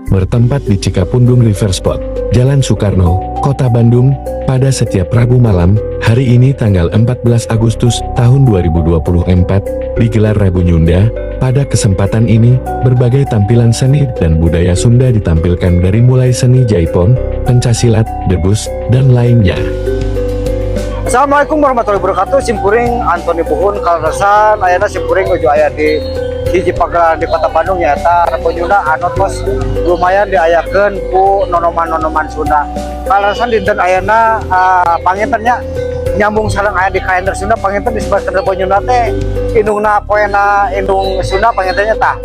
Bertempat di Cikapundung River Spot, Jalan Soekarno, Kota Bandung, pada setiap Rabu malam, hari ini tanggal 14 Agustus tahun 2024, digelar Rebo Nyunda. Pada kesempatan ini, berbagai tampilan seni dan budaya Sunda ditampilkan dari mulai seni jaipong, pencak silat, debus, dan lainnya. Assalamualaikum warahmatullahi wabarakatuh. Simkuring Antoni Buhun. Kaleresan ayana simkuring nuju aya di hiji pagelaran di Kota Bandung, nyaeta Rebo Nyunda anu tos lumayan diayakeun ku nonoman-nonoman Sunda. Kaleresan dinten ayana panginten nya nyambung sareng aya di kalender Sunda, panginten disebutkan Rebo Nyunda teh indungna poena indung Sunda. Panginten nya tah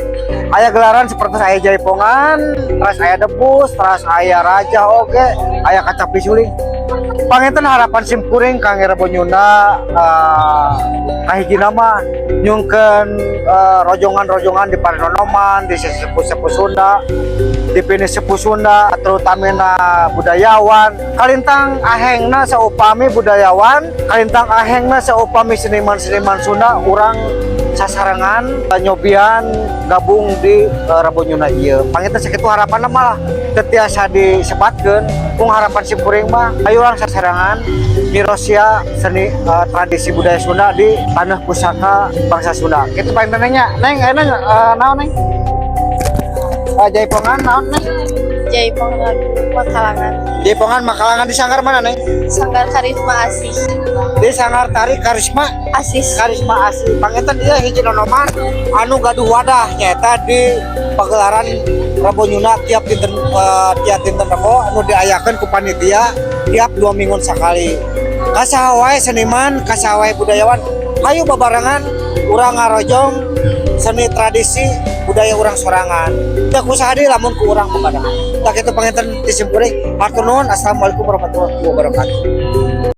aya gelaran seperti aya jaipongan, terus aya debus, terus aya rajah oge, aya kacapi suling. Panginten harapan simkuring kangge Rebo Nyunda kahijina mah nyungkeun rojongan-rojongan di parnonoman, di sesepuh-sepuh Sunda, di pinisepuh Sunda, terutamina budayawan. Kalintang ahengna saupami budayawan, kalintang ahengna saupami seniman-seniman Sunda, urang sasarengan nyobian gabung di Rebo Nyunda ieu. Panginten sakitu harapanna malah teu tiasa disebatkeun. Mung harapan simkuring mah ayo urang sasarengan mirosia seni tradisi budaya Sunda di tanah pusaka bangsa Sunda. Kitu panginten nya. Neng, ayeuna naon, Neng? Jaipongan naon, Neng? Jaipong lagu Makalangan. Jaipongan Makalangan di sanggar mana, Neng? Sanggar Karisma Asih. Di Sanggar Tari Karisma Asis. Karisma Asih. Panginten ieu hiji nonoman anu gaduh wadah nyaeta di pagelaran Rebo Nyunda tiap dinten Rebo anu diayakeun ku panitia tiap 2 minggu sekali. Ka saha wae seniman, ka saha wae budayawan, hayu babarengan urang ngarojong seni tradisi budaya urang sorangan. Teu ku saha deui lamun ku urang babarengan. Tah kitu panginten ti simkuring. Hatur nuhun. Assalamualaikum warahmatullahi wabarakatuh.